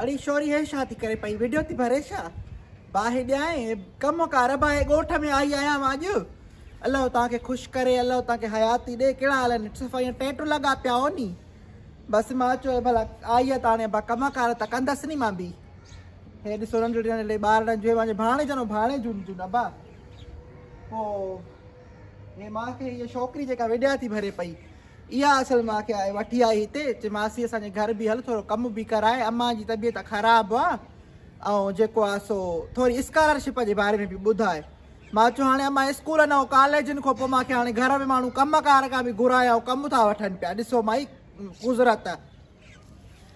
اڙي شوري هي ڇا ٿي ڪري پئي وڊيو ٿي ڀري ڇا باهه ڏيانء ڪم ڪار باهه ڳوٺ ۾ آئي آهيان مان اڄ الله توهان کي خوش ڪري الله توهان کي حياتي ڏي ڪهڙا حال آهن صفا ائين ٽيٽو لڳا پيا هو ني بس مان چيو ڀلا آئي آهي ته هاڻي ڀا ڪم ڪار ته ڪندس ني مان به هي ڏسو ننڍڙي ننڍڙي ٻارڙن جو پنهنجي ڀاڻيجن ڀاڻيجن جون ابا پوء هي مان کي هيء ڇوڪري جيڪا وڊيا ٿي ڀري پئي اها اصل مان کي آئي وٺي آئي هتي چي ماسي اسان جي گهر به هل ٿورو ڪم به ڪرائي امان جي طبيعت خراب آ ۽ جيڪو آ سو ٿوري اسڪالرشپ جي باري ۾ به ٻڌائي مان چيو هاڻي امان اسڪولن ۽ ڪاليجن کان پوء مان کي هاڻي گهر ۾ ماڻهو ڪم ڪار کان به گهرائي ۽ ڪم ٿا وٺن پيا ڏسو مائي قدرت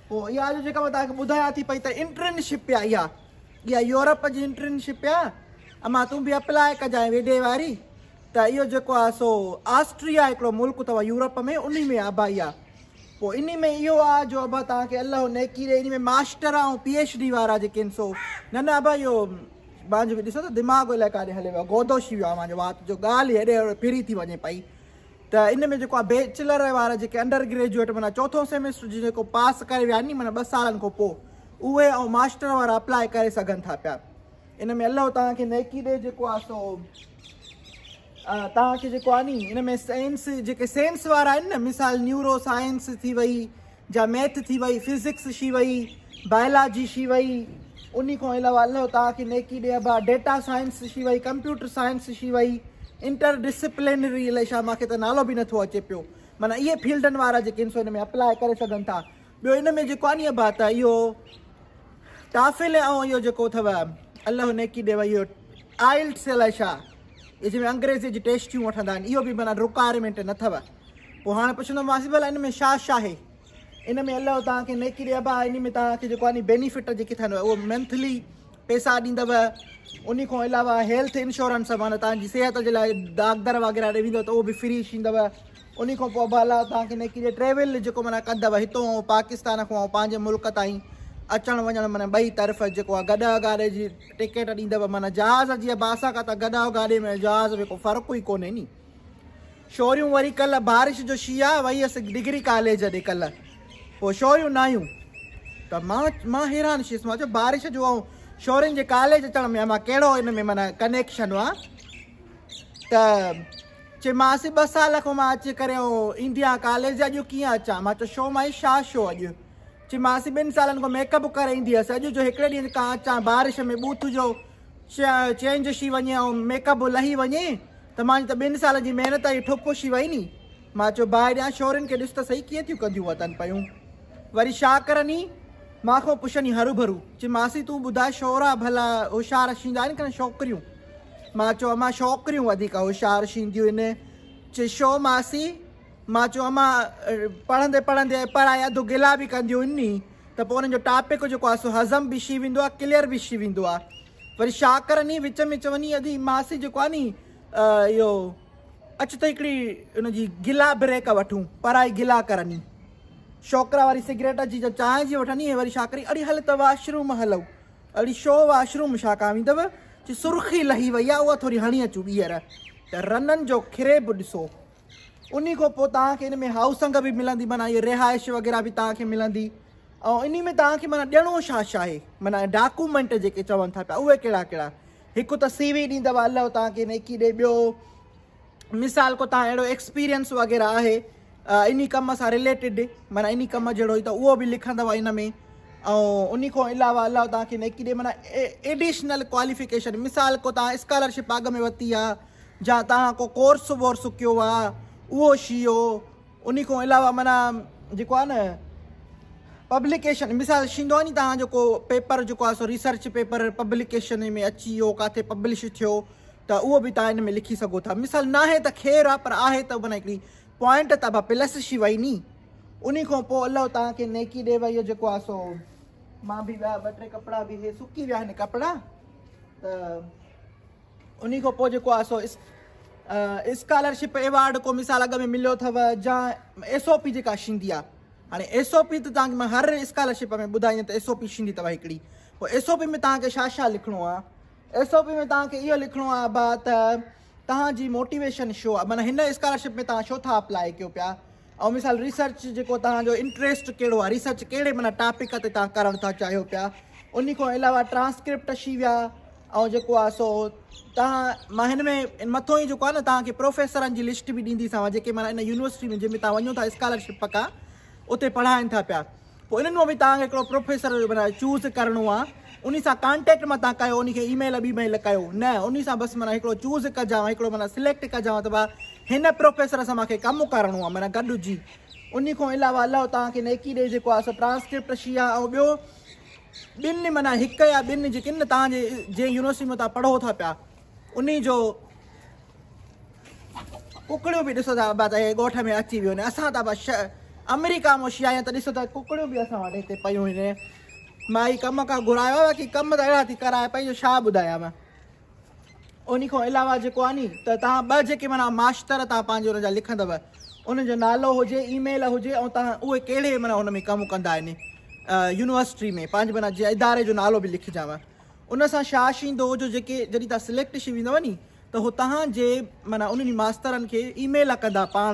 پوء اها جو جيڪا مان توهان کي ٻڌايان ٿي پئي ته انٽرنشپ آ اها اها يورپ جي انٽرنشپ آ امان تون به اپلاء ڪجانء ويڊي واري ته اهو جيڪو آ سو آسٽريا هڪڙو ملڪ اٿو يورپ ۾ انهي ۾ ابا اها پوء انهي ۾ اهو آ جو ابا توهان کي الله نيڪي ڏي انهي ۾ ماسٽر ۽ پي ايڇ ڊي وارا جيڪي آهن سو نه نه ابا اهو مانجو به ڏسو ته دماغ الائي ڪاڏي هليو ويو گودو ٿي ويو آ مانجو وات جو ڳالهه هيڏي هوڏي ڦري ٿي وڃي پئي ته ان ۾ جيڪو آ بيچلر وارا جيڪي انڊر گريجوئيٽ معنيٰ چوٿون سيمسٽر جيڪو پاس ڪري ويا ني معنيٰ 2 سالن کان پوء اهي ۽ ماسٽر وارا اپلاء ڪري سگهن ٿا پيا ان ۾ الله توهان کي نيڪي ڏي جيڪو آ سو توهان کي جيڪو آ ني ان ۾ سائنس جيڪي سائنس وارا آهن نه مثال نيورو سائنس ٿي وئي جا ميٿ ٿي وئي فزڪس ٿي وئي بائلاجي ٿي وئي انهي کان علاوه الله توهان کي نيڪي ڏي ابا ڊيٽا سائنس ٿي وئي ڪمپيوٽر سائنس ٿي وئي انٽر ڊسپلنري الائي ڇا مانکي ته نالو به نٿو اچي پيو معنيٰ اهي فيلڊن وارا جيڪي آهن سو ان ۾ اپلاء ڪري سگهن ٿا ٻيو ان ۾ جيڪو آ ني ابا ته اهو ٽافل ۽ اهو جيڪو اٿو الله نيڪي ڏيو اهو آئلٽس الائي ڇا اهي جنهن ۾ انگريزي جي ٽيسٽيون وٺندا آهن اهو به معنيٰ رڪوائرمينٽ نه اٿو پوء هاڻي پڇندومانس ڀلا ان ۾ ڇا ڇا آهي ان ۾ الله توهان کي نيڪي ڏي ابا ان ۾ توهان کي جيڪو آهي بينيفٽ جيڪي اٿن اهو منٿلي پئسا ڏيندو ان کان علاوه هيلٿ انشورنس معنيٰ توهان جي صحت جي لاء ڊاڪدر وغيره ڏي ويندو ته اهو به فري ٿيندو انهي کان پوء ابا الله توهان کي نيڪي ڏي ٽريول جيڪو معنيٰ ڪندؤ هتو ۽ پاڪستان کان ۽ پنهنجي ملڪ تائين اچڻ وڃڻ معنيٰ ٻئي طرف جيڪو آهي گڏهه گاڏي جي ٽڪيٽ ڏيندؤ معنيٰ جهاز جي ابا اسان کان ته گڏهه گاڏي ۾ جهاز ۾ ڪو فرق ئي ڪونهي ني شوريون وري ڪلهه بارش جو شي آ وئي هيس ڊگري ڪاليج ڏي ڪلهه پوء شوريون نه آيون ته مان حيران شيس مان چيو بارش جو ۽ شورين جي ڪاليج اچڻ ۾ امان ڪهڙو ان ۾ معنيٰ ڪنيڪشن آ ته چيمانس 2 سال کان مان اچي ڪري ايندي آهيان ڪاليج اڄ ڪيئن اچان؟ مان چيو شو مائي شا شو اڄ؟ چيمانس 2 سالن کان ميڪ اپ ڪري ايندي هيس اڄ جو هڪڙي ڏينهن کان اچان بارش ۾ ٻوٿ جو چينج شي وڃي ۽ ميڪ اپ لهي وڃي ته مانجي ته 2 سالن جي محنت ئي ٺپ شي وئي ني. مان چيو باهه ڏيان شورين کي ڏس ته سهي ڪيئن ٿيون ڪنديون وتن پيون. وري شا ڪرني مان کان پڇني هروڀرو چيمانس تون ٻڌاء شورا ڀلا هوشيار شيندا آهن ڪن شوڪريون؟ مان چيو امان ڇوڪريون وڌيڪ هوشيار ٿينديون آهن. چي شو ماسي؟ مان چيو امان پڙهندي پڙهندي پڙهائي اڌ گلا به ڪنديون آهن ني ته پوء انهن جو ٽاپڪ جيڪو آهي سو هضم به ٿي ويندو آهي ڪليئر به ٿي ويندو آهي. وري شاڪرني وچ ۾ چوني ادي ماسي جيڪو آهي ني اهو اچ ته هڪڙي ان جي گلا بريڪ وٺون پڙهائي گلا ڪرني. ڇوڪرا وري سگريٽ جي چانهه جي وٺني وري شاڪري اڙي هل ته واش روم هلون. اڙي شو واش روم ڇا ڪان ويندؤ؟ چي سرخي لهي وئي آ اها ٿوري هڻي اچون ٻيهر ته رنن جو کريب ڏسو. انهي کان پوء توهان کي ان ۾ هائوسنگ به ملندي معنيٰ اهي رهائش وغيره به توهان کي ملندي ۽ انهي ۾ توهان کي معنيٰ ڏيڻو ڇا ڇا آهي معنيٰ ڊاڪومينٽ جيڪي چون ٿا پيا اهي ڪهڙا ڪهڙا هڪ ته سي وي ڏيندؤ الله توهان کي نيڪي ڏي ٻيو مثال ڪو توهان اهڙو ايڪسپيرينس وغيره آهي انهي ڪم سان رليٽيڊ معنيٰ انهي ڪم جهڙو ئي ته اهو به لکندؤ ان ۾ ۽ انهي کان علاوه الله توهان کي نيڪي ڏي معنيٰ ايڊيشنل ڪواليفڪيشن مثال ڪو توهان اسڪالرشپ اڳ ۾ ورتي آ جا توهان ڪو ڪورس وورس ڪيو آ اهو شيو انهي کان علاوه معنيٰ جيڪو آ نه پبليڪيشن مثال شيندو آ ني توهان جو ڪو پيپر جيڪو آ سو ريسرچ پيپر پبليڪيشن ۾ اچي ويو ڪاٿي پبلش ٿيو ته اهو به توهان ان ۾ لکي سگهو ٿا. مثال ناهي ته خير آ پر آهي ته معنيٰ هڪڙي پوائنٽ ته ابا پلس شي وئي ني. انهي کان پوء الله توهان کي نيڪي ڏي وئي جيڪو آ سو مان به ٻيا ٻه ٽي ڪپڙا به هي سڪي ويا آهن ڪپڙا ته انهي کان پوء جيڪو آ سو اسڪالرشپ ايوارڊ ڪو مثال اڳ ۾ مليو اٿو جا ايس او پي جيڪا شيندي آ هاڻي ايس او پي ته توهان کي مان هر اسڪالرشپ ۾ ٻڌائيندم ته ايس او پي شيندي اٿو هڪڙي پوء ايس او پي ۾ توهان کي ڇا ڇا لکڻو آ ايس او پي ۾ توهان کي اهو لکڻو آهي ابا ته توهان جي موٽيويشن شو آهي معنيٰ هن اسڪالرشپ ۾ توهان ڇو ٿا اپلائي ڪيو پيا ۽ مثال ريسرچ جيڪو توهان جو انٽريسٽ ڪهڙو آهي، ريسرچ ڪهڙي معنيٰ ٽاپڪ تي توهان ڪرڻ ٿا چاهيو پيا. انهي کان علاوه ٽرانسڪرپٽ ڇي ويا ۽ جيڪو آهي سو توهان مان هن ۾ مٿو ئي جيڪو آهي نه توهان کي پروفيسرن جي لسٽ به ڏينديسانو جيڪي معنيٰ ان يونيورسٽي ۾ جنهن ۾ توهان وڃو ٿا اسڪالرشپ ڪا اتي پڙهائن ٿا پيا. پوء انهن مان به توهان کي هڪڙو پروفيسر معنيٰ چوز ڪرڻو آ انهي سان ڪانٽيڪٽ متان ڪيو انهي کي اي ميل ٻي ميل ڪيو نه انهي سان بس معنيٰ هڪڙو چوز ڪجانء هڪڙو معنيٰ سليڪٽ ڪجانء ته ڀا هن پروفيسر سان مانکي ڪم ڪرڻو آ معنيٰ گڏ هجي انهي کان علاوه الله توهان کي نيڪي ڏي جيڪو آ سو ٽرانسڪرپٽ شي آ ۽ ٻيو ٻن معنيٰ هڪ يا ٻن جيڪي نه توهان جي جنهن يونيورسٽي ۾ توهان پڙهو ٿا پيا انهي جو ڪڪڙيون به ڏسو ٿا ابا ته هي ڳوٺ ۾ اچي ويون آهن اسان ته ابا آمريڪا مون شي آيا ته ڏسو ته ڪڪڙيون به اسان وٽ هتي پيون آهن. مائي ڪم کان گهرايو آهي باقي ڪم ته اهڙا ٿي ڪرائي پئي جو ڇا ٻڌايانو. ان کان علاوه جيڪو آهي ني ته توهان ٻه جيڪي معنيٰ ماستر توهان پنهنجو ان جا لکندؤ انهن جو نالو هجي اي ميل هجي ۽ توهان اهي ڪهڙي معنيٰ ان ۾ ڪم ڪندا آهن يونيورسٽي ۾ پنهنجي معنيٰ جي اداري جو نالو به لکجانو. ان سان ڇا ٿيندو جو جيڪي جڏهن توهان سليڪٽ ٿي ويندؤ ني ته هو توهان جي معنيٰ انهن ماسترن کي اي ميل ڪندا پاڻ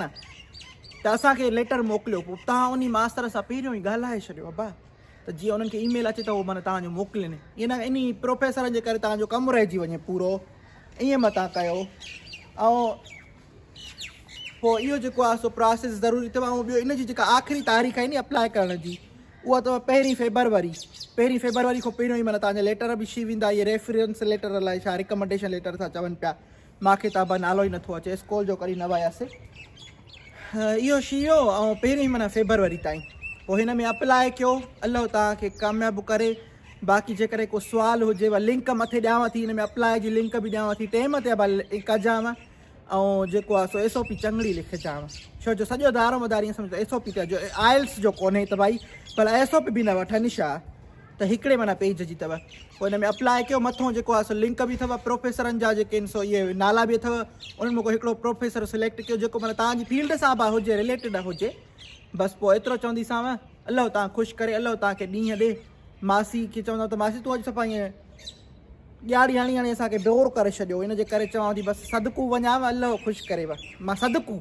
ته اسان کي ليٽر موڪليو پوء توهان انهي ماستر سان پهريون ئي ڳالهائي ڇڏيو ابا ته جيئن انهن کي اي ميل اچي ته هو معنيٰ توهان جو موڪلين ائين نه انهي پروفيسرن جي ڪري توهان جو ڪم رهجي وڃي پورو ائين متان ڪيو ۽ پوء اهو جيڪو آهي سو پراسيس ضروري اٿو ۽ ٻيو ان جي جيڪا آخري تاريخ آهي ني اپلاء ڪرڻ جي اها اٿو پهرين فيبروري. پهرين فيبروري کان پهريون ئي معنيٰ توهان جا ليٽر به ڇي ويندا. اهي ريفرنس ليٽر الائي ڇا ريڪمنڊيشن ليٽر ٿا چون پيا. مان کي ته ابا نالو ئي نٿو اچي. اسڪول جو ڪڏهن نه وياسي. اهو ڇي ويو ۽ پهرين معنيٰ فيبروري تائين پوء هن ۾ اپلاء ڪيو. الله توهان کي ڪامياب ڪري. باقي جيڪڏهن ڪو سوال هجي لنڪ مٿي ڏيانو ٿي هن ۾ اپلاء جي لنڪ به ڏيانو ٿي. ٽيم تي ابا ڪجانو. ۽ جيڪو آ سو ايس او پي چڱڙي لکجانء ڇو جو سڄو دارو مدار ائين سمجهه ته ايس او پي تي آ جو آئلس جو ڪونهي ته ڀائي ڀلا ايس او پي به نه وٺن ڇا ته هڪڙي معنيٰ پيج جي اٿو پوء ان ۾ اپلاء ڪيو مٿو جيڪو آ سو لنڪ به اٿو پروفيسرن جا جيڪي آهن سو اهي نالا به اٿو انهن مان ڪو هڪڙو پروفيسر سليڪٽ ڪيو جيڪو معنيٰ توهان جي فيلڊ سان به هجي رليٽيڊ هجي بس پوء ايترو چونديسانو الله توهان خوش ڪري الله توهان کي ڏينهن ڏي ماسي کي چوندو ته ماسي تون اڄ صفا ائين ڄاڙي هڻي هڻي اسان کي بور ڪري ڇڏيو ان جي ڪري چوان ٿي بس صدقو وڃانو الله خوش ڪريو مان صدقو.